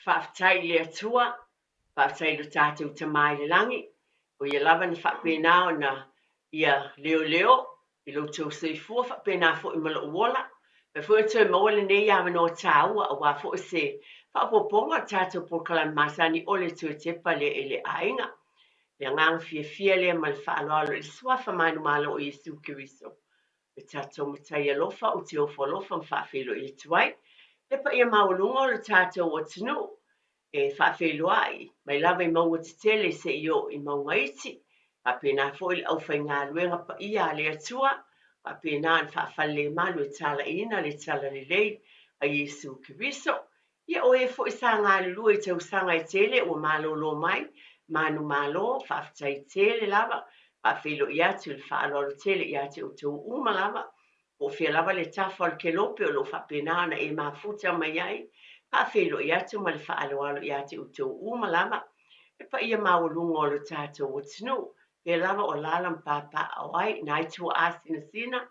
Faafetai i le Atua, faafetai i lo tatou Tama i le Lagi, o ia lava na faapena ona ia leoleo i lo outou soifua faapena foi ma lou ola. Mafai foi ona toe maua lenei avanoa taua aua foi se faaopoopoga o le tatou polokalame masani o le Toe Tepa lea i le Aiga. Le agaga fiafia lea ma le faaaloalo i le Suafa manumalo o Iesu Keriso. Le tatou Matai alofa ou te ofo alofa ma faafeiloai atu ai. Le paia maualuga o le tatou atunuu e faafeiloai mai lava i mauga tetele seia oo i mauga iti. Faapena foi le aufaigaluega paia a le Atua, faapena ona faafalelemalu e talaiina le talalelei a Iesu Keriso. Ia o e foi sa galulue i tausaga e tele ua malolo mai, manumalo, faafetai tele lava, faafeiloai atu i le faaaloalo tele ia te outou uma lava, po o fea lava le tafa o le kelope o lo o faapena ona e mafuta mai ai, faafeiloai atu ma le faaaloalo ia te outou uma lava, le paia maualuga o lo tatou atunuu, pea lava o alaala ma papaaao ai nai tuaa sinasina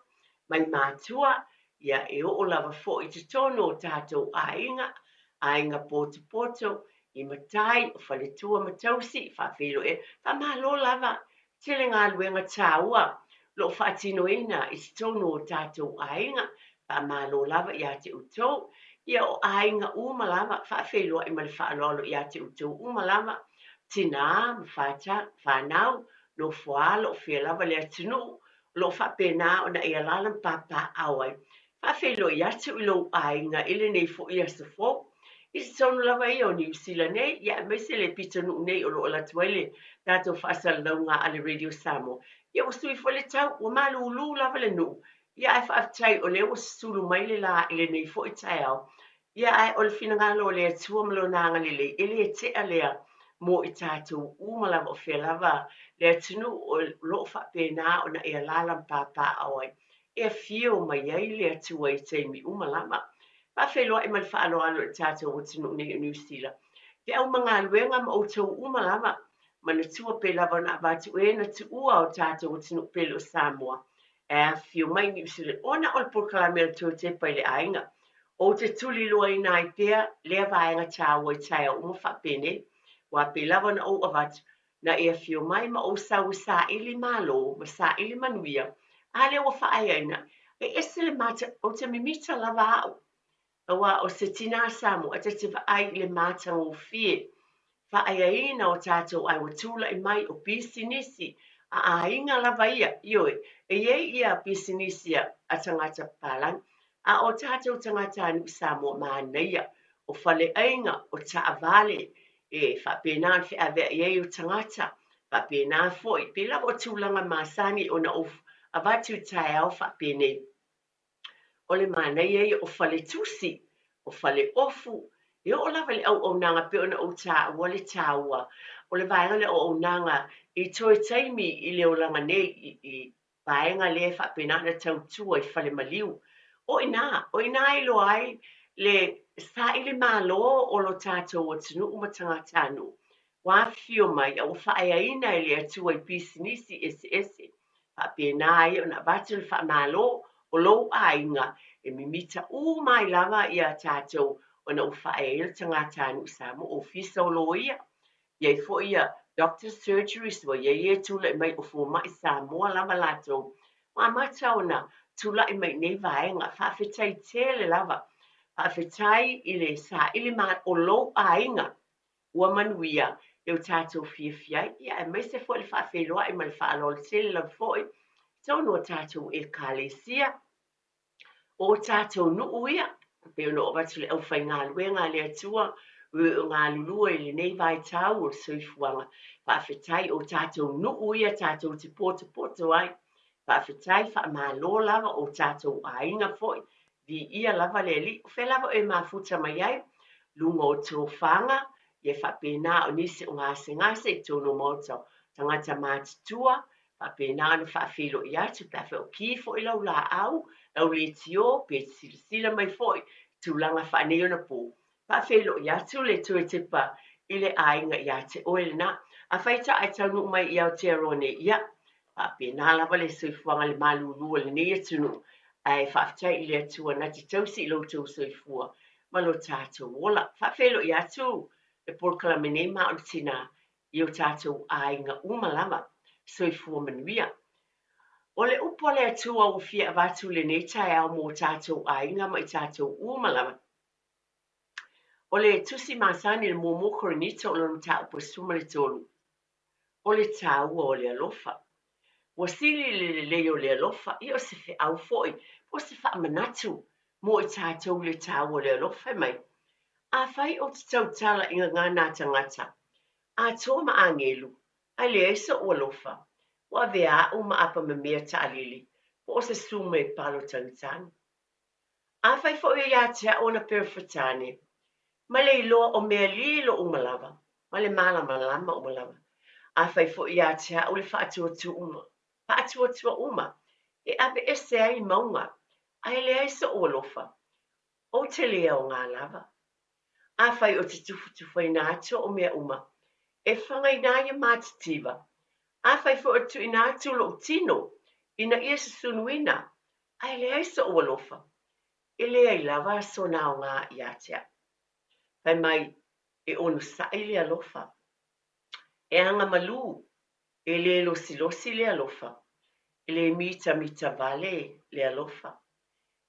mai matua, ia e oo lava foi i totonu o tatou aiga, aiga potopoto, i matai, o faletua ma tausi, faafeiloai, faamalo lava, tele galuega taua o lo o faatinoina i totonu o tatou aiga, faamalo lava ia te outou. Ia o aiga uma lava, faafeiloai ma le faaaloalo ia te outou uma lava, tinā ma fanau, nofoaalo, o fea lava le atunuu o lo o faapena ona e alaala ma papaaao ai. Faafeiloai atu i lou aiga i lenei foi aso fou. I totonu lava ia o Niu Sila nei, ia aemaise le pitonuu nei o lo o alu atu ai le tatou faasalalauga a le Radio Samoa. Ia ua sui foi le tau, ua malulu lava le nuu, ia ae faafetai o lea ua susulu mai le la i lenei foi taeao. Ia ae o le finagalo o le Atua ma Lona agalelei, e le tea lea mo i tatou uma lava o fea lava le atunuu o lo o faapena ona e alaala ma papaaao ai, e afio mai ai le Atua i taimi uma lava. Faafeiloai ma le faaaloalo i le tatou atunuu nei o Niu Sila. Feau ma galuega ma outou uma lava, manatua pei lava ona avatu e na tuua o tatou atunuu pele o Samoa, e afifio mai Niu Sila ona o le polokalame a le Toe Tepa i le Aiga. Ou te tuliloaina ai pea lea vaega taua i taeao uma faapenei, aua pei lava ona ou avatu, na e afio mai ma ou sau e saili malo ma saili manuia, a lea ua faaeaina, e ese le mata, ou te mimita lava au, aua o se tinā Samoa ta te vaai i le matagofie faaeaina o tatou ai ua tulai mai o pisinisi a aiga lava ia, ioe, e i ai ia pisinisi a tagata papalagi, a o tatou tagatanuu Samoa manaia, o faleaiga, o taavale, e faapena ona feaveai ai o tagata, faapena foi, pei lava o tulaga masani ona ou avatu i taeao faapenei. O le manaia ia o faletusi, o faleofu, e oo lava i le auaunaga pei ona ou taua le taua o le vaega lea o auaunaga i toe taimi i le olaga nei i vaega lea e faapena ona tautua i fale maliu. O i ina, o i ina e iloa ai le saili malo o lo tatou atunuu ma tagatanuu ua afifio mai a ua faaeaina e le Atua i pisinisi eseese. Faapena ai ona avatu le faamalo o lou aiga e mimita uma ai lava ia tatou ona ua faaeaina le tagatanuu Samoa, ofisa o loia, i ai foi ia doctor surgeries ua i ai e tulai mai o fomai Samoa lava latou. Ua amata ona tulai mai i nei vaega. Faafetai tele lava. Faafetai i le saili ma o lou aiga ua manuia e o tatou fiafia ai, ia aemaise foi le faafeiloai ma le faaaloalo tele lava foi i totonu o tatou Ekalesia, o tatou nuu ia, pei ona ou avatu le aufaigaluega a le Atua, o e o galulue i lenei vaitau o le soifuaga. Faafetai o tatou nuu ia tatou te potopoto ai. Faafetai, faamalo lava o tatou aiga foi. Viia lava le Alii. O fea lava e mafuta mai ai, luga o tofaga, ia faapena o nisi o gasegase i totonu o maota o tagata matutua, faapena ona faafeiloai atu pe afai o ki foi lau laau, lau leitio, pe silasila mai foi i tulaga faaneionapo, faafeiloai atu le Toe Tepa i le aiga ia te oe lena. Afai ta e taunuu mai i Aotearoa nei, ia, faapena lava le soifuaga le malulu o lenei atunuu, ae faafetai i le Atua na te tausi i lo outou soifua. ma lo tatou ola. Faafeiloai atu le polokalame nei ma o le tina i o tatou aiga uma lava. Soifua manuia. O le upu a le Atua ua fia avatu i lenei taeao mo tatou aiga ma i tatou uma lava. O le tusi masani i le muamua Korinito o lona mataupu e 13, o le taua o le alofa. Ua sili le lelei o le alofa, ia o se feau foi, po o se faamanatu mo i tatou i le taua o le alofa. Fai mai, Afai ou te tautala i gagana a tagata, atoa ma agelu, ae leai soʻu alofa, ua avea aʻu ma apamemea taʻalili, po o se sume palo tagitagi. Afai foi o ia te aʻu ona Perefetane, ma le iloa o mea lilo uma lava, ma le malamalama uma lava. Afai foi ia te aʻu le faatuatua uma e aveese ai mauga, ae leai soʻu alofa, ou te le aoga lava. Afai ou te tufutufaina atu aʻu mea uma, e fagaina ai matitiva, afai foi ou te tuuina atu loʻu tino ina ia susunuina, ae leai soʻu alofa, e leai lava sona aoga ia te aʻu. Fai mai, e onosai le alofa, e agamalu, e le losilosi le alofa, e le mitamita wale le alofa,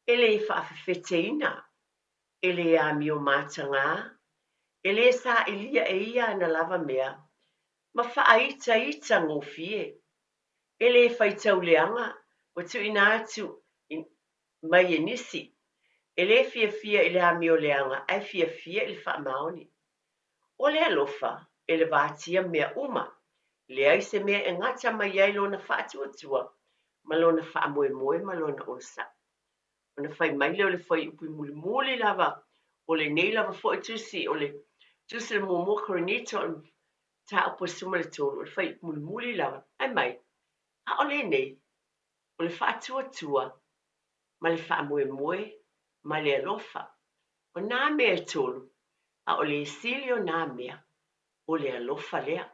e le faafefeteina, e le amio matagā, e le sailia e ia ana lava mea, ma faaitaita gofie, e le faitauleaga ua tuuina atu mai e nisi, e le fiafia i le amioleaga ae fiafia i le faamaoni. O le alofa e lavatia mea uma, leai se mea e gata mai ai lona faatuatua ma lona faamoemoe ma lona onosai. Ona fai mai lea o le fuaiupu i mulimuli lava o lenei lava foi tusi, o le tusi o le muamua Korinito o le mataupu e 13, o le fuaiupu mulimuli lava, fai mai, a o lenei, o le faatuatua ma le faamoemoe ma le alofa. O nā mea e tolu, a o le sili o nā mea, o le alofa lea.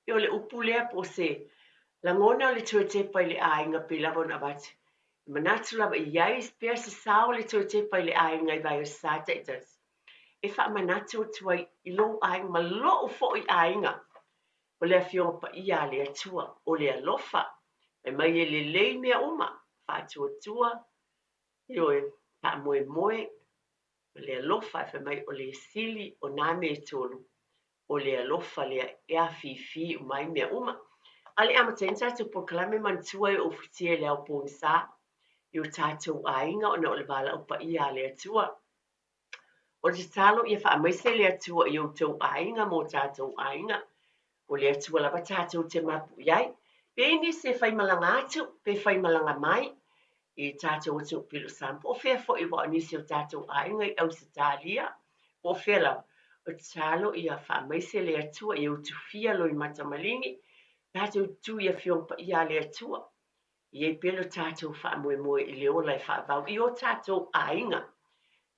E o le upu lea po o se lagona o le toe tepa i le aiga pei lava ona avatu. E manatu lava i ai pea se sao o le toe tepa i le aiga i Vaiosa taitasi. E faamanatu atu ai i lou aiga ma loʻu foi aiga. O le Afioga Paia a le Atua, o le alofa. Fai mai e lelei mea uma, faatuatua, ioe, faamoemoe, ma le alofa. E fai mai o le sili o nā mea e tolu, o le alofa lea e afifi uma ai mea uma. A le amataina tatou polokalame manatua e ofitia i le ao pogisa i o tatou aiga ona o le valaau paia a le Atua. O le tatalo ia faamaise le Atua i outou aiga ma o tatou aiga. O le Atua lava tatou te mapu i ai. Pe i ai nisi e faimalaga atu, pe faimalaga mai i tatou atunuu pei o Samoa, po o fea foi aua o nisi o tatou aiga i Ausetalia, po o fea lava. O le tatalo ia faamaise le Atua ia utufia loimata maligi, tatou tutu i Afioga Paia a le Atua. I ai pea lo tatou faamoemoe i le ola e faavau i o tatou aiga,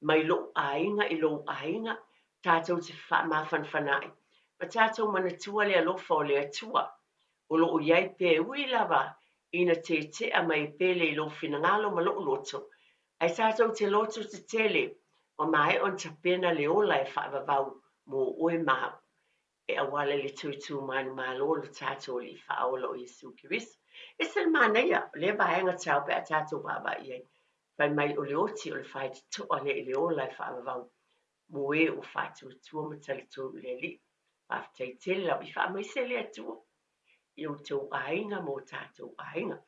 mai loʻu aiga i lou aiga, tatou te faamafanafanaai, ma tatou manatua le alofa o le Atua o loo i ai pea e ui lava ina tetea mai e pele i lou finagalo ma loʻu loto, ae tatou te loto tetele ua maea ona tapena le ola e faavavau mo oe ma au. E auala i le toe tu manumalo o lo tatou Alii Faaola o Iesu Keriso. E ese le manaia o lea vaega tau pe a tatou vaavaai i ai. Fai mai o le oti o le faitotoa lea i le ola e faavavau mo e ua faatuatua ma talitonu i le Alii. Faafetai tele lava i faamaise le Atua i outou aiga ma o tatou aiga.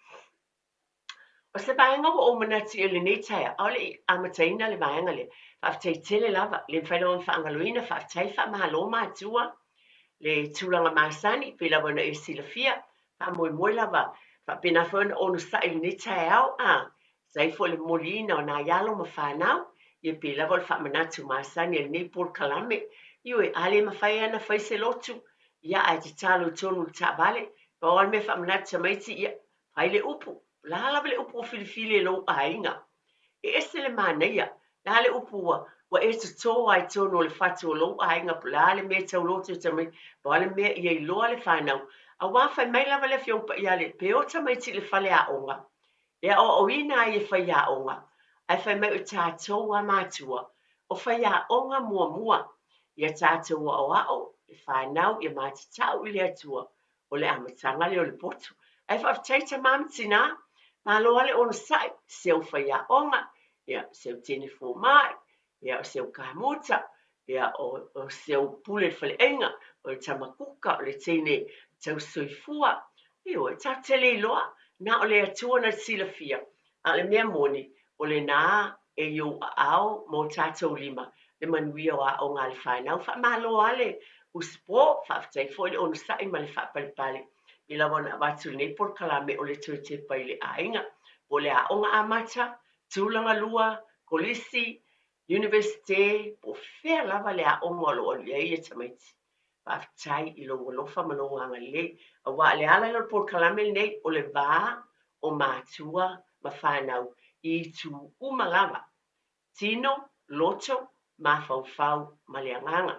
O se vaega ua ou manatu i ai i lenei taeao, ʻaʻole i amataina le vaega lea. Faafetai tele lava, le mafai lava ona faagaloina, faafetai faamalo matua le tulaga masani, pei lava ona e silafia, faamoemoe lava, faapena foi ona onosai i lenei taeao, a tusa ai foi le momoliina o nai alo ma fanau, ia pei lava o le faamanatu masani a lenei polokalame. Ioe, a le mafai lava ona fai se lotu, ia ae tatalo i totonu o le taavale, pau lava le mea faamanatu tamaiti, ia Fai le upu, o le a lava le upu ua filifili e lou aiga. E ese le manaia, o le a le upu ua, ua e totō ai i totonu o le fatu o lou aiga, po o le a le mea e tauloto e tamaiti, po o a le mea ia iloa le fanau. Aua fai mai lava le Afioga Paia a le, pe o tamaiti i le faleaoga, e aoaoina ai e faiaoga, ae fai mai o tatou a matua, O faiaoga muamua ia tatou aoao le fanau ia matatau i le Atua, o le amataga lea o le poto. Ae faafetai tama ma tinā, malo lava le onosai, si au faiaoga, ia, si au teine fomai, ia, o si au kamuta, ia, o si au pule i le faleaiga, o le tama kuka, o le teine tausisoifua. Ioe, tatou te le iloa, na o le Atua na te silafia, a o le mea moni, o lena e i ou aao ma o tatou lima le manuia o aoga a le fanau. Faamalo lava le usupo, faafetai foi le onosai ma le faapalepale. Pei lava ona avatu lenei polokalame o le toe tepa i le aiga, po o le aoga amata, tulaga lua, kolisi, Iunivesite, po o fea lava le aoga o lo o alu i ai ia tamaiti. Faafetai i lou alofa ma lou agalelei, aua o le ala lea o le polokalame lenei, o le va o matua ma fanau i itu uma lava, tino, loto, mafaufau ma le agaga.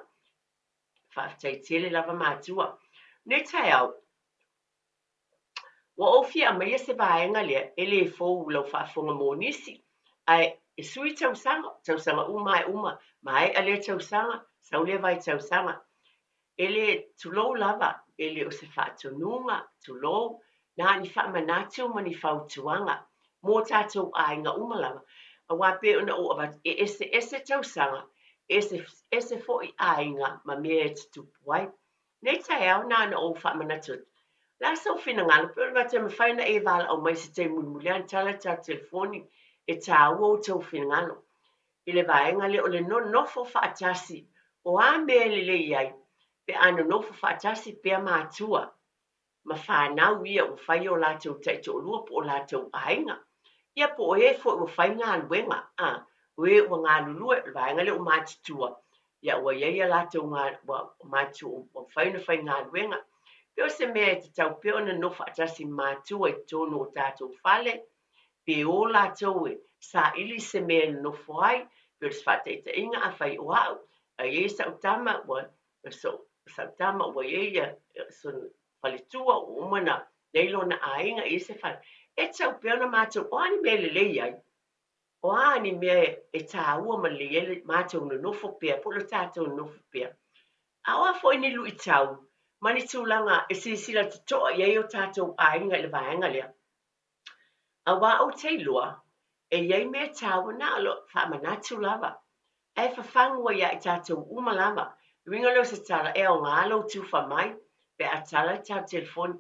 Faafetai tele lava matua. Nei taeao, Ua ou fia aumaia se vaega lea e le fou i lau faafofoga mo nisi, ae e sui tausaga, tausaga uma lava e uma, maea lea tausaga, sau lea vaitausaga. E le, tulou lava, e le o se faatonuga, tulou, na o ni faamanatu ma ni fautuaga mo tatou aiga uma lava, aua pei ona ou avatu, e eseese tausaga, e eseese foi aiga ma mea e tutupu ai. Nei taeao na ona ou faamanatu atu, o le a sou finagalo, pe o le mea e mafai ona e valaau mai i se taimi mulimuli ane, tala le tatou telefoni, e taua outou finagalo i le vaega lea o le nonofo faatasi. O a mea e lelei ai pe a nonofo faatasi pea matua ma fanau ia ua fai o latou taitoalua po o latou aiga, ia po o e foi ua fai galuega, a, o e ua galulue, o le vaega lea ua matutua, ia ua i ai a latou ua matutua ua mafai ona fai galuega. Pe o se mea e tatau pea ona nonofo faatasi ma matua i totonu o tatou fale, pe o latou e saili se mea e nonofo ai, pe o se faataitaiga afai o au, a i ai sau tama ua sau tama ua i ai ia sona faletua ua uma ona i ai lona aiga, e i ai se fale, e tatau pea ona matou, o a ni mea e lelei ai, o a ni mea e taua ma lelei ai le matou nonofo pea, po o le tatou nonofo pea. A o a foi ni luitau ma ni tulaga e silasila totoa i ai o tatou aiga i le vaega lea, Aua ou te iloa, e i ai mea taua na o lo faamanatu lava, ae fafagu ai ia i tatou uma lava. Le uiga lea o se tala, e aoga lou tufa mai pe a tala le tatou telefoni.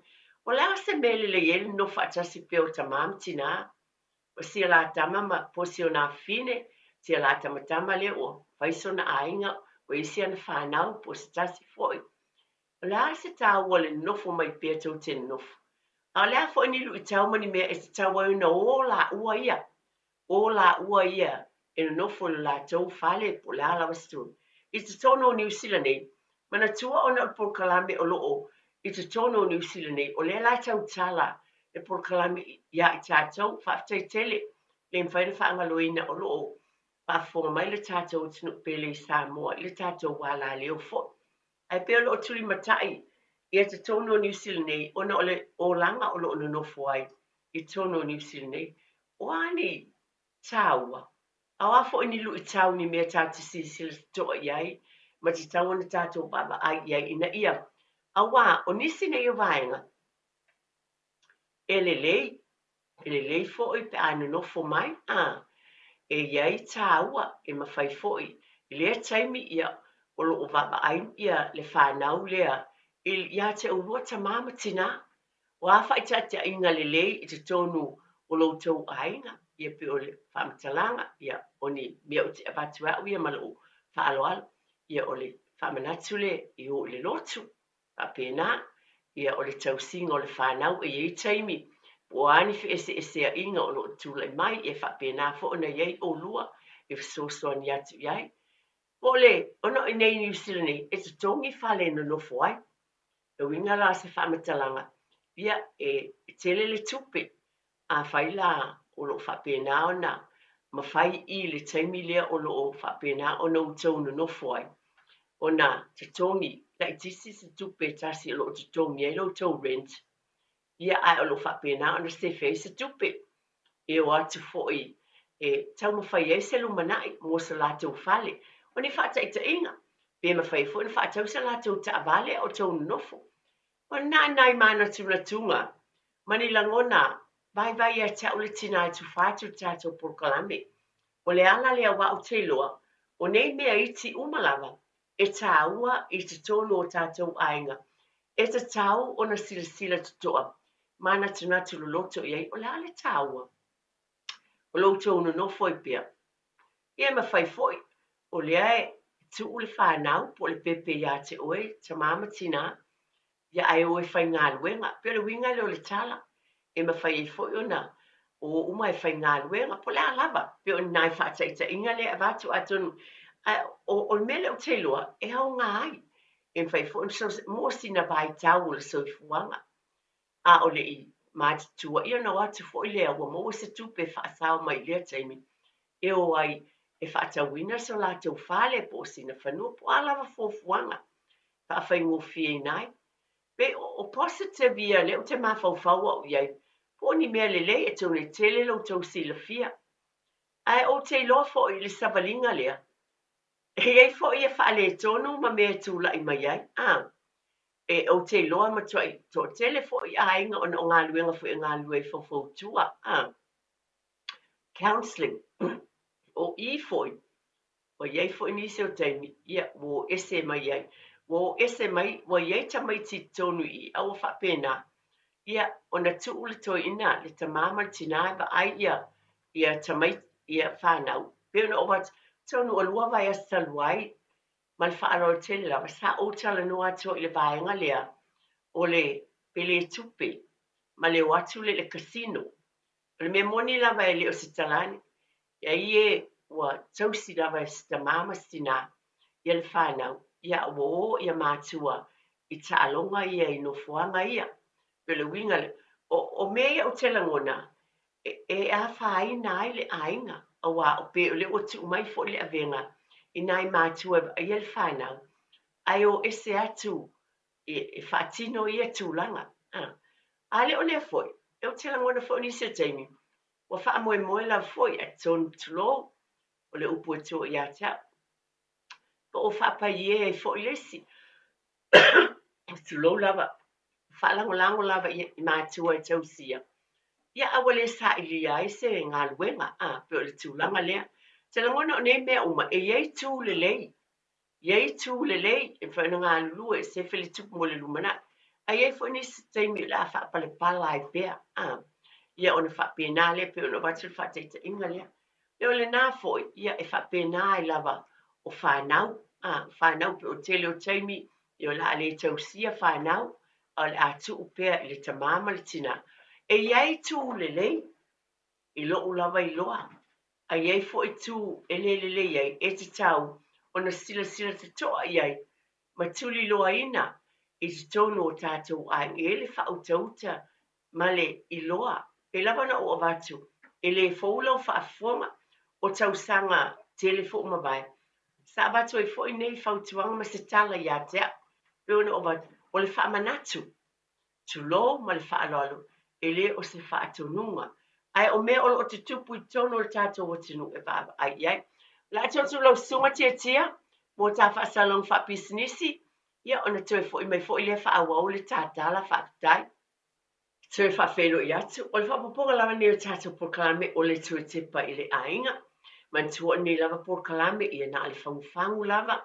O le a se mea e lelei ai le nonofo faatasi pea o tama ma tinā, o sia la tama ma po o si ona afafine, sia la tamatama lea ua fai sona aiga, ua i ai si ana fanau po o se tasi foi. O le a se taua o le nonofo mai pea tou te nonofo? A o le a foi ni luitau ma ni mea e tatau ai ona o laua ia, o laua ia e nonofo i lo latou fale po o le a lava se tulaga. I totonu o Niu Sila nei, manatua ona o le polokalame o lo o i totonu o Niu Sila nei, o lea la e tautala le polokalame iā i tatou. Faafetai tele, le mafai ona faagaloina o lo o faafofoga mai le tatou atunuu pele i Samoa i le tatou alaleo foi. Ae pei o lo o tulimatai ia totonu o Niu Sila nei ona o le olaga o lo o nonofo ai i totonu o Niu Sila nei. O a ni taua? A o a foi ni luitau ni mea tatou te silasila totoa i ai ma tatau ona tatou vaavaai i ai ina ia aua o nisi nei o vaega e lelei E lelei foi pe a nonofo mai, a, e i ai tāua e mafai foi i lea taimi ia o lo o vaavaai ia le fanau lea i ia te oulua tama ma tinā. O a faataitaiga lelei i totonu o lo outou aiga, ia pei o le faamatalaga, ia o ni mea ou te avatu e au ia ma lou faaaloalo, ia o le faamanatu lea e o i le lotu. Faapena, ia o le tausiga o le fanau e i ai taimi po o a ni feeseeseaiga o lo o tulai mai, e faapena foi ona i ai oulua e fesoasoani atu i ai. Po o le, ona o i inei i Niu Sila nei, e totogi fale e nonofo ai. Le uiga la o se faamatalaga, ia e tele le tupe Afai la o lo o faapena ona mafai i le taimi lea o lo o faapena ona outou nonofo ai, ona totogi laitiiti se tupe e tasi o lo o totogi ai lo outou rent, ia ae o lo o faapena ona sefe ai se tupe e o atu foi E taumafai ai se lumanai mo so latou fale. O ni faataitaiga, pe mafai ai foi ona faatau se latou taavale a o tou nonofo. O lena nai manatunatuga ma ni lagona vaivai ia te au le tina e tufa atu i le tatou polokalame. O le ala lea aua ou te iloa, o nei mea iti uma lava e taua i totonu o tatou aiga, e tatau ona silasila totoa manatunatu loloto i ai, o le a le taua o lo outou nonofo ai pea. Ia e mafai foi o lea e tuu le fanau po o le pepe ia te oe, tama ma tinā, ia ae o e faigaluega. Pei o le uiga lea o le tala, e mafai ai foi ona o uma e faigaluega, po o le a lava, pei o ni nai faataitaiga lea e avatu, atonu o le mea lea ou te iloa e aoga ai, e mafai foi ona mo sina vaitau o le soifuaga, a o le i matutua, ia ona o atu foi lea ua maua se tupe e faasao mai i lea taimi, e o ai e faatauina so latou fale po o sina fanua, po o a lava fuafuaga faafaigofieina ai. Pei o positive ia lea ou te mafaufau au i ai, po o ni mea lelei atonu e tele lo outou silafia. Ae ou te iloa foi i le savaliga lea, e i ai foi ia faaletonu ma mea e tulai mai ai. A, e ou te iloa e matuai toatele foi aiga ona o galuega foi e galulue ai faufautua. A, counselling. O i foi, ua i ai foi nisi o taimi, ia, ua o ese mai ai. Ua o ese mai, ua i ai tamaiti i totonu i i, a ua faapena, ia, ona tuu le toeaina, le tamā ma le tinā e vaai ia, ia tamaiti, ia fanau. Pei ona ou avatu, atonu ua lua vaiaso talu ai, ma le faaaloalo tele lava, sa ou talanoa atu ai i le vaega lea o le pele tupe ma le o atu lea i le casino. O le mea moni lava e le o se talane, e ai e ua tausi lava e se tamā ma se tinā ia le fanau, ia ua o ia matua i taaloga ia i nofoaga ia. Pei o le uiga lea, o mea ia ou te lagona e afaina ai le aiga, auā o pei o lea ua tuu mai foi le avega i nai matua e vaaia le fanau, ae o ese atu e faatino ia tulaga. A le o lea foi, ou te lagona foi o nisi o taimi, ua faamoemoe lava foi, atonu tulou, o le upu e to ia te au, po o faapaie ai foi le isi, tulou lava, faalagolago lava i matua e tausia, ia a ua le sailia ai se galuega, a, pei o le tulaga lea. Ou te lagona o nei mea uma, e i ai tu lelei, i ai itu lelei e mafai ona galulue e sefe le tupu mo le lumanai, ae i ai foi nisi taimi o le a faapalepala ai pea, a, ia ona faapena lea, pei ona avatu le faataitaiga lea. Ia o lena foi, ia e faapena ai lava o fanau, a, fanau pei o le tele o taimi, ia o le a le tausia fanau, a o le a tuu pea i le tamā ma le tinā. E i ai itu lelei i lou lava iloa, a i ai foi itu e le lelei ai, e tatau ona silasila totoa i ai ma tuliloaina i totonu o tatou aiga. E i ai le faautauta ma le iloa, pei lava ona ou avatu, e le fou lau faafofoga, o tausaga tele foi ua mavae, sa avatu ai foi nei fautuaga ma se tala ia te au, pei ona ou avatu, o le faamanatu. Tulou ma le faaaloalo, e le o se faatonuga, ae o mea o lo o tutupu i totonu o le tatou atunuu e vaavaai i ai. O le a tuu atu lau Susuga Tiatia mo ta faasalaga faapisinisi, ia ona toe foi mai foi lea faaauau le ta tala faafetai. Toe faafeiloai atu, o le faaopoopoga lava lenei o tatou polokalame o le toe tepa i le aiga. Manatua o lenei lava polokalame ia na o le fagufagu lava,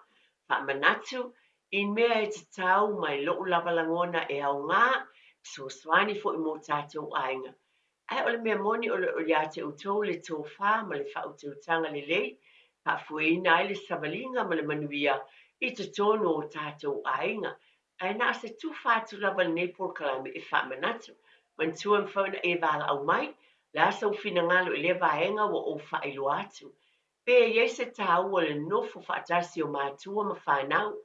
faamanatu i mea e tatau mai lou lava lagona e aoga, fesoasoani foi mo tatou aiga. Ae o le mea moni o lo o ia te outou le tofa ma le faautautaga lelei, faafoeina ai le savaliga ma le manuia i totonu o tatou aiga. Ae na o se tufa atu lava lenei polokalame e faamanatu. Manatua e mafai ona e valaau mai, le a sou finagalo i lea vaega ua ou faailoa atu. Pe i ai se taua o le nofo faatasi o matua ma fanau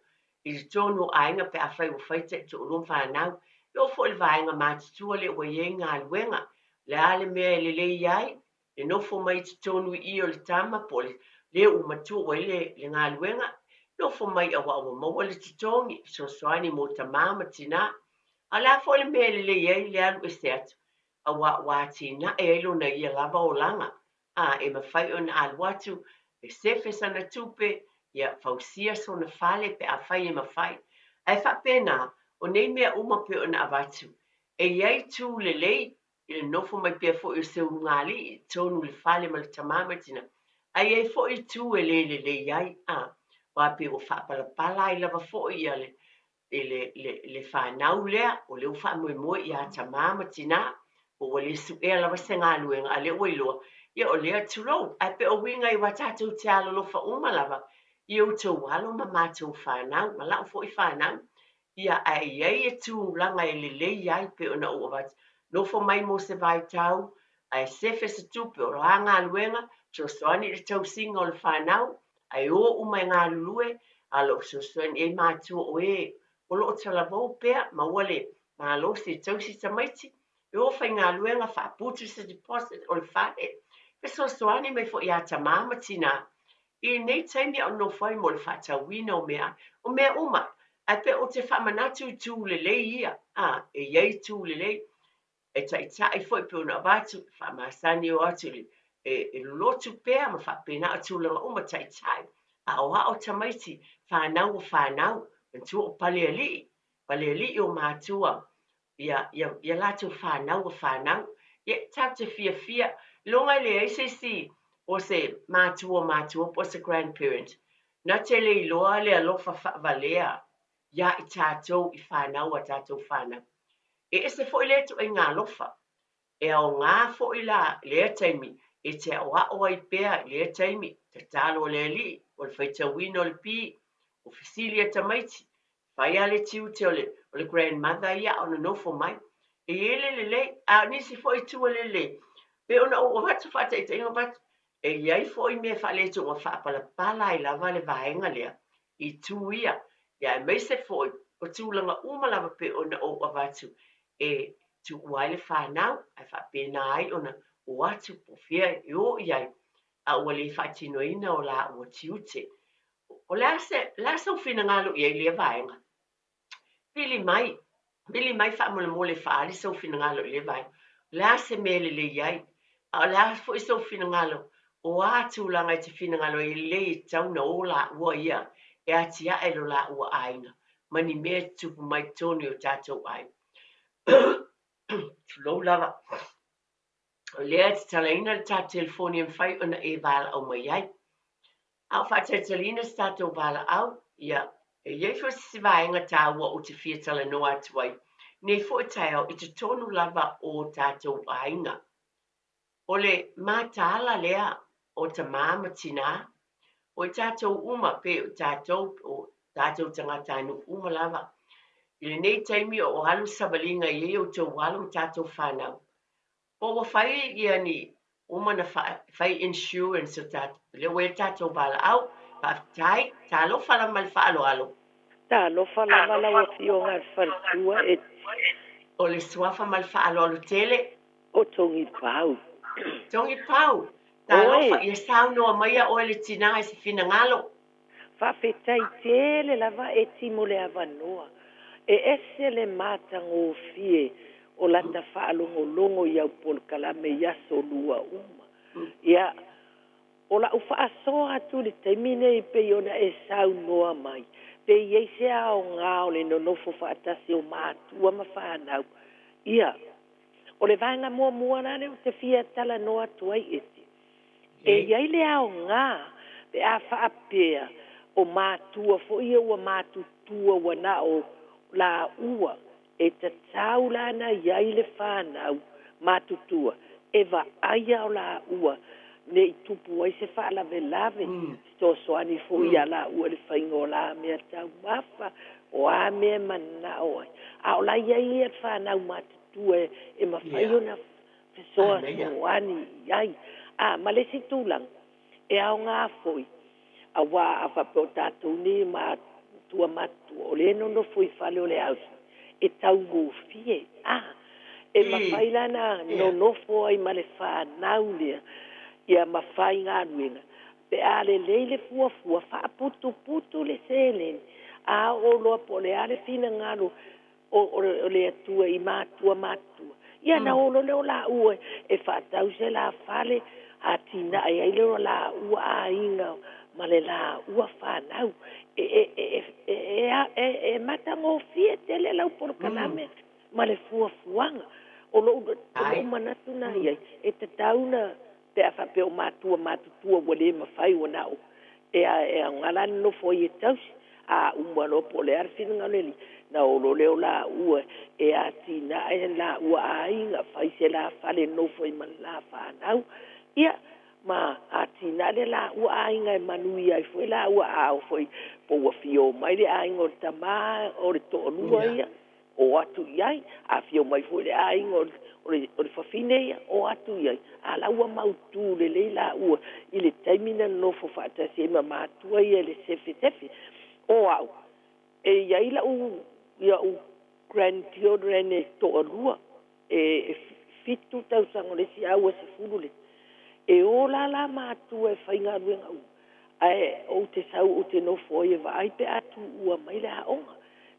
i totonu o aiga pe afai ua fai taitoalua ma fanau, e oo foi i le vaega matutua lea ua i ai galuega. O le a le mea e lelei ai le nofo mai i totonu i i o le tama po o le lē ua matua ua i ai le galuega, nofo mai aua ua maua le totogi, fesoasoani mo tamā ma tinā. A o le a foi le mea e lelei ai le alu ese atu, aua ua atinae ai lona ia lava olaga. A e mafai ona alu atu e sefe sana tupe, ia fausia sona fale pe afai e mafai. Ae faapena, o nei mea uma pei ona avatu, e i ai itu lelei i le nofo mai pea foi o se ulugalii i totonu i le fale ma le tama ma le tina, ae i ai foi itu e le lelei ai, a, aua pei ua faapalapala ai lava foi ia le, i le, le, le fanau lea, o lea ua faamoemoe ia tama ma tina, po ua le suea lava se galuega, a o lea ua iloa, ia o lea, tulou, ae pei o uiga ia aua tatou te alolofa uma lava i outou alo ma matou fanau, ma lau foi fanau. Ia, ae i ai tulaga e lelei ai pei ona ou avatu. Nofo mai mo se vaitau, ae sefe se tupe, o a galuega, fesoasoani i le tausiga o le fanau, ae o uma e galulue, a o lo o fesoasoani i ai matua o e o lo o talavou pea, maua le malosi e tausi tamaiti, e o faigaluega, faaputu se deposit o le fale, fesoasoani mai foi ia tamā ma tinā i lenei taimi a o nofo ai mo le faatauina o meaai, o mea uma. Ae pei ou te faamanatu i itu lelei ia, a, e i ai itu lelei, e taitai foi pei ona avatu, faamasani e o atu i le, e, e lolotu pea ma faapena o tulaga uma, taitai, aoao tamaiti, fanau o fanau, manatua o palealii, palealii o matua, ia, ia, ia latou fanau a fanau. Ia, tatou te fiafia, iloga e leai se isi o se matua o matua po o se grandparent, na te le iloa le alofa faavalea iā i tatou i fanau a tatou fanau. E ese foi lea ituaiga alofa. E aoga foi la lea taimi e te aoao ai pea i lea taimi, tatalo a le Alii, o le faitauina o le pi, o fesili a tamaiti, fai lava le tiute o le, o le grandmother ia a o nonofo mai. E i ai le lelei, a o nisi foi itu e le lelei, pei ona ou avatu faataitaiga avatu, e i ai foi mea faaletonu ua faapalapala ai lava le vaega lea i itu ia, ia aemaise foi o tulaga uma lava pei ona ou avatu e tuua ai le fanau, ae faapena ai ona o atu po o fea e o i ai, a ua le faatinoina o laua tiute. O le a se, le a sou finagalo i ai i lea vaega? Vili mai, vili mai faamolemole e faaali sou finagalo i lea vaega. O le a se mea e lelei ai? A o le a foi sou finagalo? O a tulaga e te finagalo ai e lelei e tatau ona o laua ia e atiae lo laua aiga ma ni mea e tutupu mai totonu i o tatou aiga. Tulou lava. O lea e tatalaina le tatou telefoni e mafai ona e valaau mai ai. A o faatalitaliina se tatou valaau, ia, e i ai foi se isi vaega taua ou te fia talanoa atu ai nei foi taeao i totonu lava o tatou aiga. O le mataala lea o tamā ma tinā, o i tatou uma, pe o tatou, o tatou tagatanuu uma lava. I lenei taimi o alu savaliga e i ai outou alo ma tatou fanau, Po ua fai ia ni uma na fai insurance o tatou, lea ua i ai le tatou valaau. Faafetai. Talofa lava ma le faaaloalo. Talofa lava lau Afioga i le Faletua e. O le suafa ma le faaaloalo tele. O Togipau. Togipau. Talofa, ia saunoa maia oe le tina i se finagalo. Faafetai tele lava Eti mo le avanoa. E ese le matagofie o lata faalogologo i au polokalame i aso lua uma. Ia, o la'u faasoa atu i le taimi nei pei ona e saunoa mai, pe i ai se aoga o le nonofo faatasi o matua ma fanau. Ia, o le vaega muamua la lea ou te fia talanoa atu ai Eti, E i ai le aoga pe a faapea o matua foi ia ua matutua ua na o laua e tatau la ona i ai le fanau matutua e vaaia o laua ne i tupu ai se faalavelave, fesoasoani foi ia laua i le faiga o la mea taumafa, o a mea e manao ai. A o la i ai ia fanau matutua e mafai ona fesoasoani i ai. A, ma le isi tulaga, e aoga foi, auā a faapea o tatou nei matua matutua, o lea e nonofo i fale o le housing, e taugofie. A, e mafai la ona nonofo ai ma le fanau lea, ia ma faigaluega, pe a lelei le fuafua, faaputuputu le seleni, a oo loa po o le a le finagalo o le Atua i matua matutua, ia ona o loa lea o laua e faatau se la fale, Atinae ai le laua aiga ma le laua fanau. E matagofie tele lau polokalame ma le fuafuaga. O lou manatu na iai, e tatau na pe a faapea o matua matutua ua le mafai ua nao e aoga la nonofo ai e tausi. A uma loa po o le a le finagalo e alii, na o loa lea o laua e atinae laua aiga, fai se la fale nofo ai ma le la fanau. Ia, ma atinae le laua aiga e manuia ai foi laua a oo foi po ua fia omai le aiga o le tamā o le toalua ia, o atu i ai. A fia omai foi le aiga o le fafine ia, o atu i ai. A la ua mautū lelei laua i le taimi na nonofo faatasi ai ma matua ia i le sefesefe. O au, e iai lau ia'u grandchildren e toalua, e 7 tausaga o le isi a ua 10 le. E o la la matua e faigaluega uma, ae ou te sau ou te nofo ai e vaai pe a tuua mai le aoga.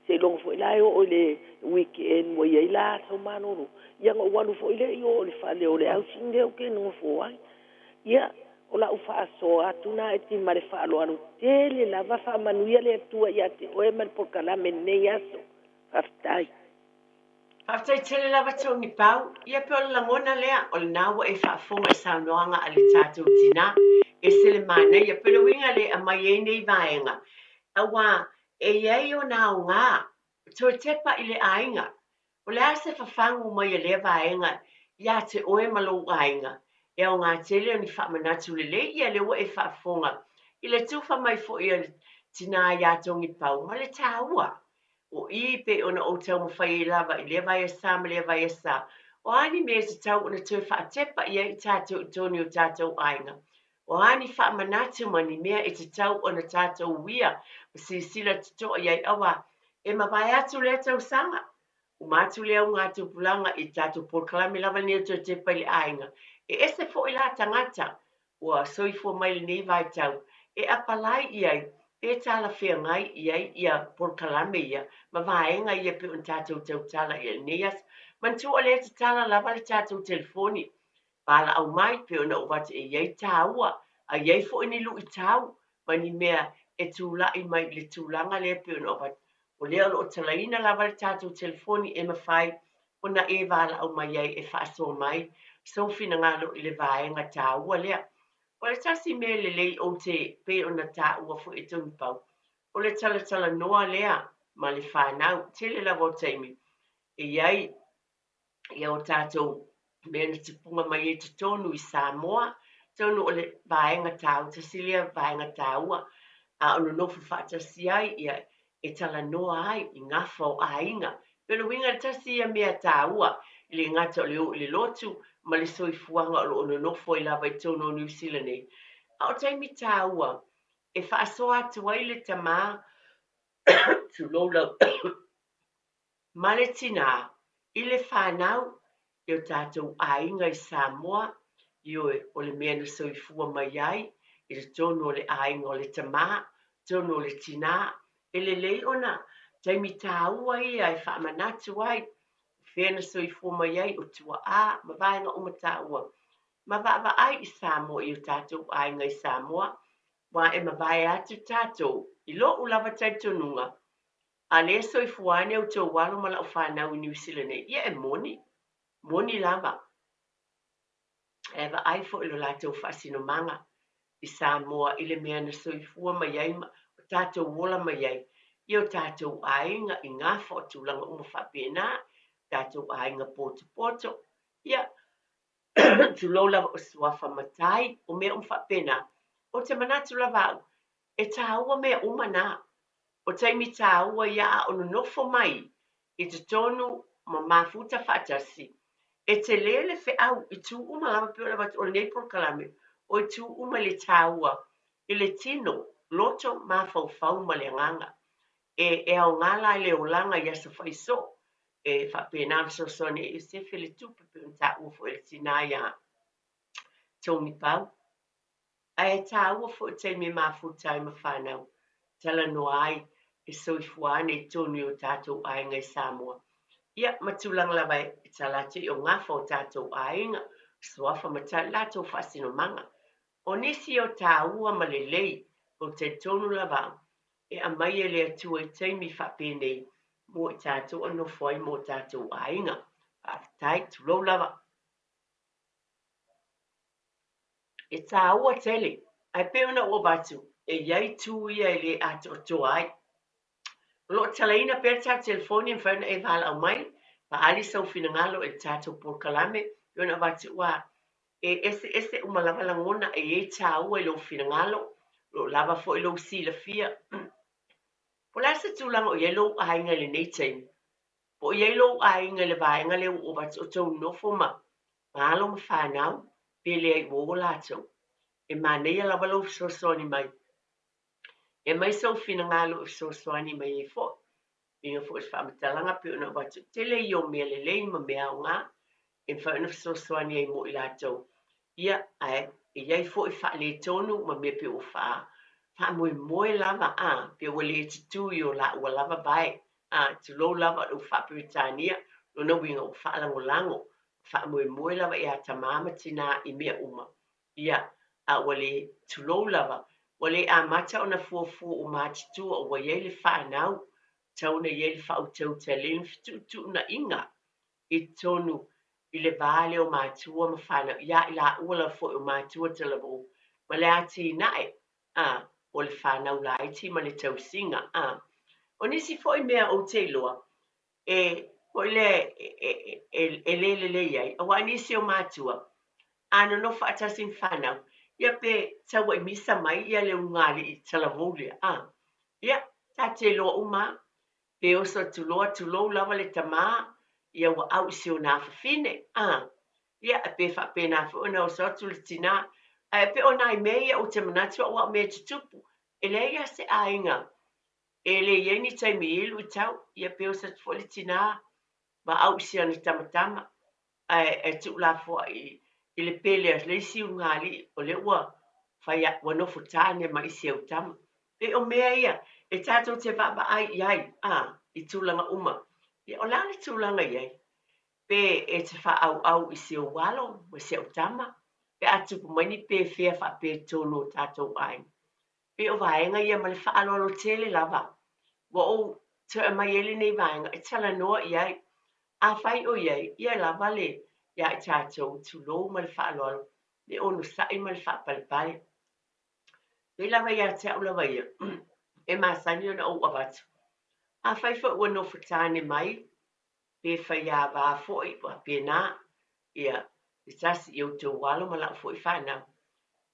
Seiloga foi la e oo i le weekend ua iai la aso malolo, ia ona ou alu foi lea i o i le fale o le housing lea ou te nofo ai. Ia, o lau faasoa atu na e ti ma le faaaloalo tele lava. Faamanuia le Atua ia te oe ma le polokalame i lenei aso. Faafetai. Faafetai tele lava Tony Pau. Ia pe o le lagona lea, o lena ua e faafofoga i saunoaga a le tatou tinā. Ese le manaia. Pe o le uiga lea e aumai ai nei vaega, aua e i ai ona aoga, toe tepa i le aiga. O le a se fafagu mai a lea vaega ia te oe ma lou aiga? E aoga tele o ni faamanatu lelei ia lea ua e faafofoga i le tufa mai foi a le tinā iā Togipau ma le taua o i pei ona ou taumafai ai lava i lea vaiasa ma lea vaiasa. O a ni mea e tatau ona toe faatepa i ai i tatou i totonu o tatou aiga? O a ni faamanatu ma ni mea e tatau ona tatou uia ma silasila totoa i ai aua e mavae atu lea tausaga, uma atu lea augatupulaga i tatou polokalame lava lenei o Toe Tepa i le Aiga. E ese foi la tagata ua soifua mai i lenei vaitau e apalai i ai pe talafeagai i ai ia polokalame ia ma vaega ia pei ona tatou tautala i ai i lenei aso. Manatua o lea e tatala lava le tatou telefoni valaau mai pei ona ou avatu e i ai taua a i ai foi ni luitau ma ni mea e tulai mai i le tulaga lea pei ona ou avatu. O lea o lo o talaina lava le tatou telefoni e mafai ona e valaau mai ai e faasoa mai sou finagalo i le vaega taua lea. O le tasi mea lelei ou te pei ona taua foi e Togipau, o le talatalanoa lea ma le fanau. Tele lava o taimi e i ai ia o tatou mea na tupuga mai ai totonu i Samoa, atonu o le vaega taua, tasi lea vaega taua, a o nonofo faatasi ai, ia, e talanoa ai i gafa o aiga. Pei o le uiga le tasi ia mea taua, e le gata o le o i le lotu ma le soifuaga o lo o nonofo ai lava i totonu o Niu Sila nei, a o taimi taua e faasoa atu ai le tamā, tulou lau ma le tinā i le fanau i o tatou aiga i Samoa, ioe, o le mea na soifua mai ai i totonu o le aiga o le tamā, totonu o le tinā, e lelei ona taimi tāua ia e faamanatu ai, o fea na soifua mai ai, o tuaā ma vaega uma tāua. Ma vaavaai i Samoa i o tatou aiga i Samoa, aua e mavae atu tatou i lo'u lava talitonuga, A lea soifua ane outou alo ma lau fanau i Niu Sila nei, ia e moni, moni lava. Ae vaai foi lo latou faasinomaga i Samoa i le mea na soifua mai ai ma o tatou ola mai ai i o tatou aiga i gafa o tulaga uma faapena, tatou aiga potopoto, ia, tulou lava o suafa matai, o mea uma faapena. Ou te manatu lava au, E tāua mea uma nā. O taimi tāua ia a o nonofo mai i totonu ma mafuta faatasi, e telē le feau i tū uma lava pei ona avatu o lenei polokalame, o i tū uma i le tāua i le tino, loto, mafaufau ma le agaga. E, e aoga la i le olaga i aso faisoo, e faapena ona fesoasoani ai Iosefe le tupe pei ona tāua foi e le tinā iā Togipau. Ae tāua foi taimi e mafuta ai ma whānau, talanoa ai e soifua ane i totonu i o tātou aiga i Samoa. Ia, ma tulaga lava e tala atu i o gafa o tātou aiga, Suafa ma le latou faasinomaga. O nisi o tāua ma lelei, ou te talitonu lava au, e aumai e le Atua i taimi faapenei mo i tatou e nofo ai ma o tatou aiga. Faafetai, tulou lava. E tāua tele, ae pei ona ou avatu, e i ai itu ia e le atoatoa ai. O lo o talaina pea le tatou telefoni e mafai ona e valaau mai, faaali sou finagalo i le tatou polokalame, pei ona avatu ua e eseese uma lava lagona e i ai tāua i lou finagalo, o lo o lava foi lou silafia. Po o le a se tulaga o i ai lou aiga i lenei taimi? Po o i ai lou aiga i le vaega lea ua ou avatu o tou nofo ma alo ma fanau, pe leai ua o latou. E manaia lava lou fesoasoani mai. E aumai sou finagalo e fesoasoani mai ai foi. Uiga foi i se faamatalaga pei ona avatu, tele ia o mea lelei ma mea aoga e mafai ona fesoasoani ai mo i latou. Ia, ae e i ai foi faaletonu ma mea pei ua faamoemoe lava, a, pe ua le tutū i o laua lava vae, a, tulou lava o le faa-Peretania, lona uiga ua faalagolago, faamoemoe lava ia tamā ma tinā i mea uma. Ia, a ua le, tulou lava, ua le amata ona fuafua ua matutua ua i ai le fanau, tatau ona i ai le faautautalia le fetuutuunaiga i totonu i le va lea o matua ma fanau, ia i laua lava foi o matua talavou, ma le atinae a, o le fanau laiti ma le tausiga a. O nisi foi mea ou te iloa, e foi lea e le lelei ai, aua nisi o matua, a nonofo faatasi ma fanau, ia pe tauai misa mai ia le ulugalii talavou lea, a. Ia, ta te iloa uma, pe oso atu loa, tulou lava le tamā, ia ua au i si ona afafine, a. Ia, pe faapena foi ona oso atu le tinā. Ae pei o nai mea ia ou te manatu au a o mea e tutupu, e leai lava se aiga e le i ai ni taimi i luitau, ia pe oso atu foi le tinā ma au i si ana tamatama, ae tuulafoai i le pele a le isi ulugalii, o lea ua fai ua nofo tāne ma isi au tama. Pei o mea ia e tatou te vaavaai i ai, a, i tulaga uma. Ia, o le a le tulaga i ai? Pe e te faaauau i si ou alo ma si au tama, pe a tupu mai ni pefea faapetonu o tatou aiga. Pei o vaega ia ma le faaaloalo tele lava. Ua ou toe aumai ai lenei vaega e talanoa i ai. Afai o i ai, ia lava le iā i tatou, tulou ma le faaaloalo, le onosai ma le faapalepale. Pei lava ia te au lava ia, e masani ona ou avatu. Afai foi ua nofo tāne mai, pe faiāvā foi, faapena, ia, se tasi i outou alo ma lau foi fanau.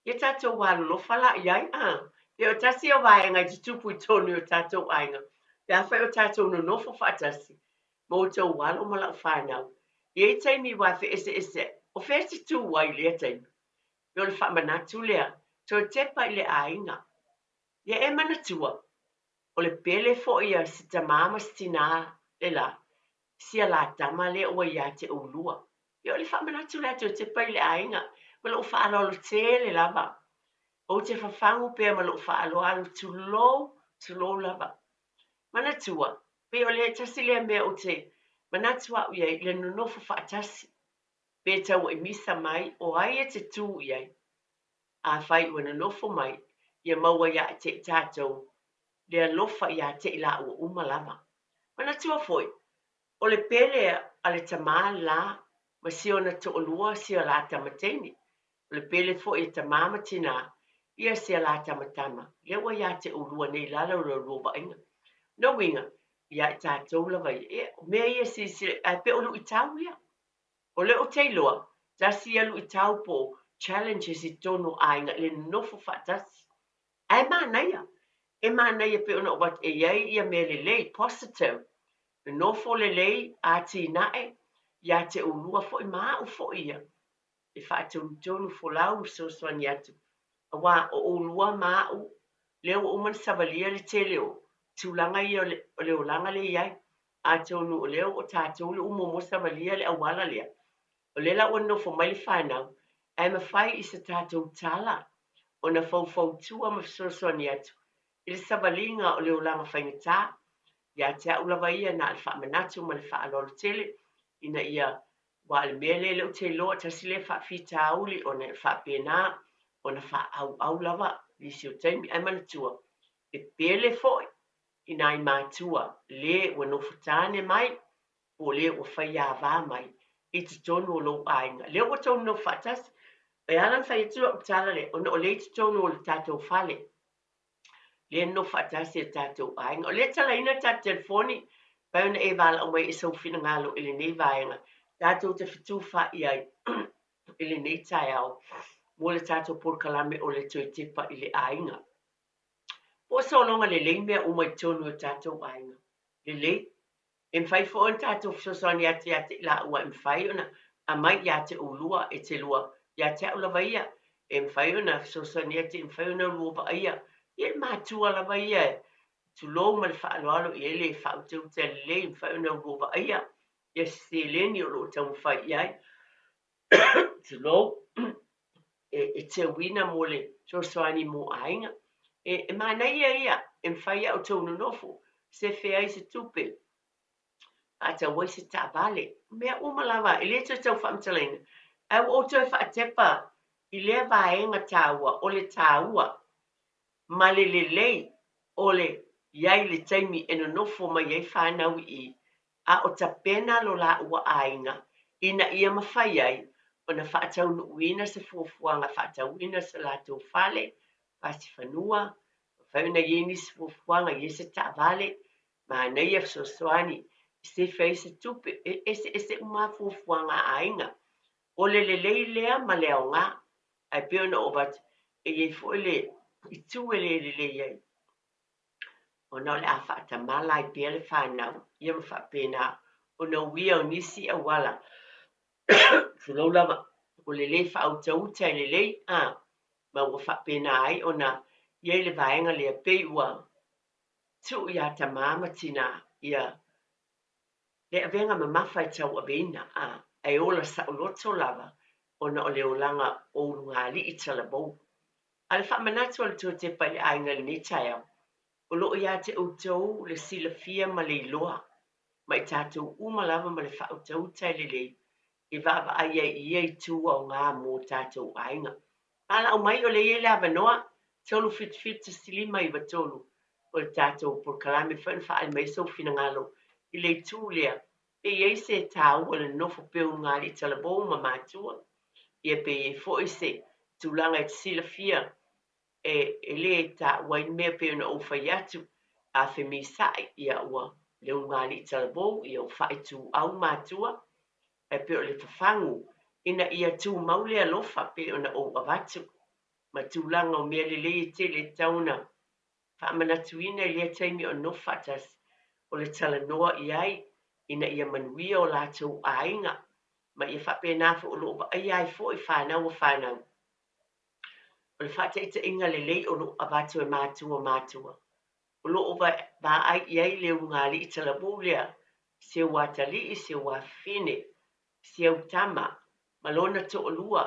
Ia tatou alolofa la i ai, a. Pe o tasi o vaega e tutupu i totonu i o tatou aiga, pe afai o tatou nonofo faatasi, ma outou alo ma lau fanau. E i ai taimi ua feeseeseai, o fea e te tū ai i lea taimi? Pe o le faamanatu lea, toe tepa i le aiga. Ia e manatua, o le pele foi a si tamā ma si tinā le la, sia la tama lea ua ia te oulua. Ia o le faamanatu lea toe tepa i le aiga, ma lou faaaloalo tele lava. Ou te fafagu pea ma lou faaaloalo, tulou, tulou lava. Manatua, pei o le tasi lea mea ou te manatu au i ai i le nonofo faatasi. Pe tauai misa mai, o ai e te tū i ai? Afai ua nonofo mai, ia maua ia te i tatou le alofa ia te i laua uma lava. Manatua foi, o le pele a le tamā la ma si ona toalua sia la tama teine. O le pele foi a tamā ma tinā, ia sia la tamatama, lea ua ia te oulua nei i lalo o la lua vaaiga. Lona uiga, ia i tatou lava ia. Ia, o mea ia e silasila, ae pei o luitau ia. O lea ou te iloa, tasi ia luitau po o challenges i totonu o aiga i le nonofo faatasi. Ae manaia, e manaia pei ona ou avatu e i ai ia mea lelei, positive, nonofo lelei, atinae ia te oulua foi ma au foi ia e faatonutonu folau ma fesoasoani atu, aua o oulua ma au lea ua uma ona savalia le tele o tulaga ia o le olaga lea e i ai. Atonu o lea ua tatou lea ua muamua savalia le auala lea, o lea la ua nonofo mai le fanau, ae mafai i se tatou tala ona faufautua ma fesoasoani atu i le savaliga o le olaga faigata. Ia te au lava ia na o le faamanatu ma le faaaloalo tele ina ia Aua o le mea lea lea ou te iloa tasi lea faafitauli ona e faapena ona faaauau lava nisi o taimi. Ae manatua, e pele foi i nai matua le ua nofo tane mai po o le ua faiava mai i totonu o lou aiga. Lea ua tou nonofo faatasi. E ala ona fai atu lau tala lea, ona o lea i totonu o le tatou fale. Lea e nonofo faatasi e le tatou aiga. O lea e talaina le tatou telefoni, mafai ona e valaau mai i sou finagalo i lenei vaega tatou te fetufaai ai i lenei taeao mo le tatou polokalame o le Toe Tepa i le Aiga. Po o sologa lelei mea uma i totonu o le tatou aiga. Lelei. E mafai foi ona tatou fesoasoani atu ia te i laua e mafai ona aumai ia te oulua e te lua ia te au lava ia. E mafai ona fesoasoani atu, e mafai ona lua vaaia ia le matua lava ia, tulou ma le faaaloalo i ai le faautautaia lelei, e mafai ona lua vaaia ia se seleni o lo o taumafai i ai, tulou, e teuina mo le fesoasoani mo aiga. E manaia ia, e mafai a outou nonofo, sefe ai se tupe, faatau ai se taavale, mea uma lava, e le toe tau faamatalaina, ae ua ou toe faatepa i lea vaega taua o le taua ma le lelei o le i ai i le taimi e nonofo mai ai fanau i i, a o tapena lo laua aiga ina ia mafai ai ona faataunuuina se fuafuaga faatauina se latou fale, fasifanua, mafai ona i ai nisi fuafuaga, i ai se taavale, manaia fesoasoani e sefe ai se tupe, e eseese uma lava fuafuaga a aiga. O le lelei lea ma le aoga, ae pei ona ou avatu, e i ai foi le itu e le lelei ai, ona o le a faatamala ai pea le fanau, ia ma faapena ona uia o nisi auala, tulou lava, o le lē faautauta e lelei, a, ma ua faapena ai ona i ai le vaega lea, pei ua tuu iā tamā ma tinā, ia le avega mamafa e tauaveina, a, ae ola saoloto lava ona o le olaga o ulugalii talavou. A o le faamanatu a le Toetepa i le aiga i lenei taeao, o lo o ia te outou le silafia ma le iloa, ma i tatou uma lava ma le faautauta e lelei e vaavaai ai i ia itu aoga mo tatou aiga. Valaau mai o lea e i ai le avanoa, 377 1593 o le tatou polokalame foi ona faaali mai sou finagalo i le itu lea, pe i ai se taua o le nonofo pea o ulugalii talavou ma matua, ia pe i ai foi se tulaga e te silafia e le taua ai le mea pei ona ou fai atu, a femisa'i, ia ua le ulugalii talavou, ia ua faaituau matua, ae pei o le fafagu ina ia tumau le alofa pei ona ou avatu ma tulaga o mea lelei e tele e tatau ona faamanatuina i lea taimi o nofo faatasi, o le talanoa i ai ina ia manuia o latou aiga, ma ia faapena foi o lo o vaaia ai foi fanau a fanau. O le faataitaiga lelei o lo o avatu e matua matua, o lo o vaai i ai le ulugalii talavou lea, si au atalii, si au afafine, si au tama, ma lona toalua,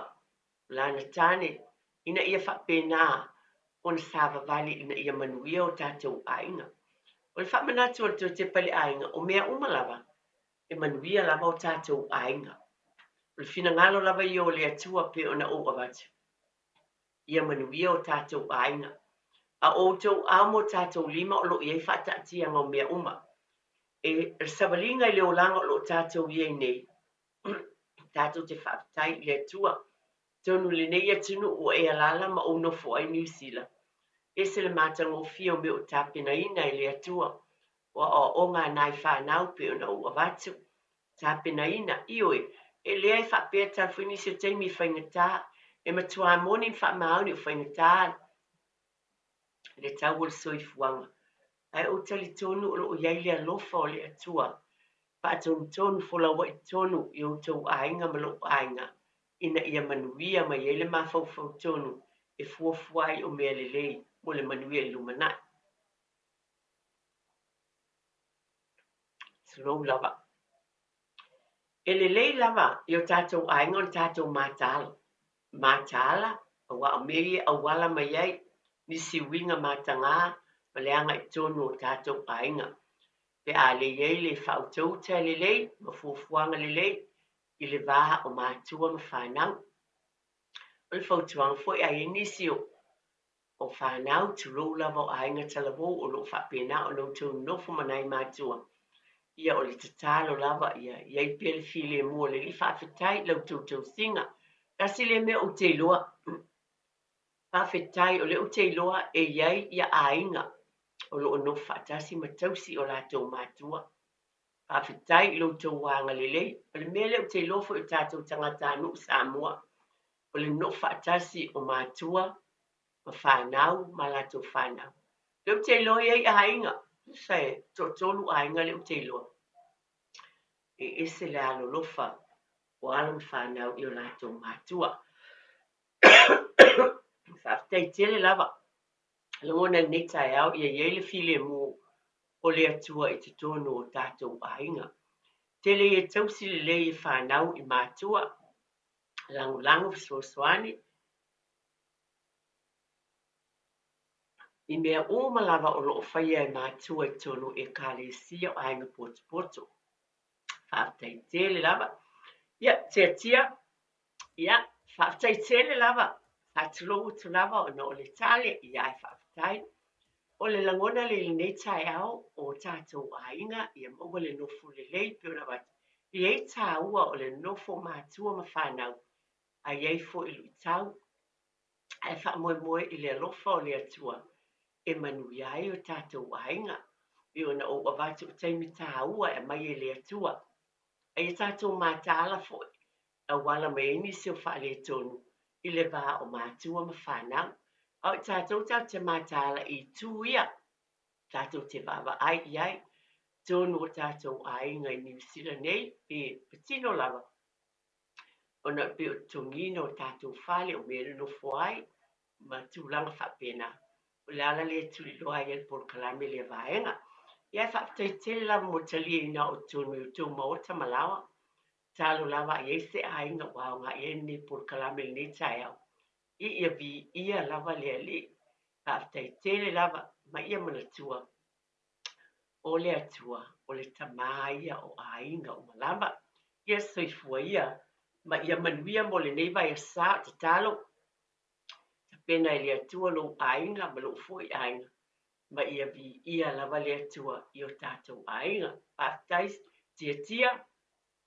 o lana tane, ina ia faapena ona savavali ina ia manuia o tatou aiga. O le faamanatu a le Toetepa i le aiga, o mea uma lava, e manuia lava o tatou aiga. O le finagalo lava ia o le Atua pei ona ou avatu, ia manuia o tatou aiga. A o outou ao ma o tatou lima o lo o i ai faataatiaga o mea uma. E le savaliga i le olaga o lo o tatou i ai nei, tatou te faafetai i le Atua. Atonu i lenei atunuu ua e alaala ma ou nofo ai Niu Sila, ese le matagofie o mea o tapenaina e le Atua, o aoaoga a nai fanau pei ona ou avatu, tapenaina, ioe, e leai faapea tala foi nisi o taimi e faigata, e matuā moni ma faamaoni o faigata le tau o le soifuaga. Ae ou talitonu o lo o i ai le alofa o le Atua, faatonutonu folaua'i tonu i outou aiga ma lou aiga, ina ia manuia mai ai le mafaufau tonu e fuafua ai o mea lelei mo le manuia i lumanai. Tulou lava. E lelei lava i o tatou aiga ona tatou mataala. Mataala, aua o mea ia e auala mai ai nisi uiga matagā ma le agai tonu o tatou aiga. Pe a le i ai le faautauta lelei ma fuafuaga lelei, i le va o matua ma fanau. O le fautuaga foi a i ai nisi o fanau, tulou lava o aiga talavou o lo o faapena ona outou nonofo ma nai matua, ia o le tatalo lava ia i ai pea le filemu o le Alii. Faafetai i la outou tausiga. Tasi lea mea ou te iloa, faafetai o lea ou te iloa e i ai ia aiga o lo o nofo faatasi ma tausi o latou matua. Faafetai i lo outou agalelei. O le mea lea ou te iloa foi o tatou tagatanuu Samoa, o le nofo faatasi o matua ma fanau ma latou fanau. Lea ou te iloa e i ai aiga, tusa e toatolu aiga lea ou te iloa. E ese le alolofa o alo ma fanau i o latou matua. Faafetai tele lava. Lagona i lenei taeao ia i ai le filemu o le Atua i totonu o tatou aiga. Tele ia tausi lelei e fanau i matua, lagolago fesoasoani i mea uma lava o lo o faia e matua i totonu o Ekalesia o aiga potopoto. Faafetai tele lava. Ia, Tiatia, ia, faafetai tele lava. Faatulou atu lava ona o le tale, ia ae faafetai. O le lagona le i lenei taeao o tatou aiga, ia maua le nofo lelei pei ona avatu. E i ai taua o le nofo matua ma fanau, a i ai foi luitau, ae faamoemoe i le alofa o le Atua e manuia ai o tatou aiga. E pei ona ou avatu o taimi taua e aumai e le Atua. A ia tatou mataala foi e auala mai ai nisi o faaletonu i le va o matua ma fanau. A o i tatou tatou te mataala i itu ia, tatou te vaavaai i ai totonu o tatou aiga i Niu Sila nei, pe patino lava, ona e pei o le totogiina o tatou fale, o mea e nonofo ai, ma tulaga faapena. O le ala lea e tuliloa ai e le polokalame lea vaega. Ia ae faafetai tele lava mo le taliaina o totonu i outou maota ma laoa. Tatalo lava a i ai se aiga ua aoga i ai lenei polokalame i lenei taeao, ia ia viia lava le Alii. Faafetai tele lava ma ia manatua o le Atua o le Tama ia o aiga uma lava. Ia soifua ia ma ia manuia mo lenei vaiaso. Tatalo, tapena e le Atua lou aiga ma lou foi aiga, ma ia viia lava le Atua i o tatou aiga. Faafetai, Tiatia.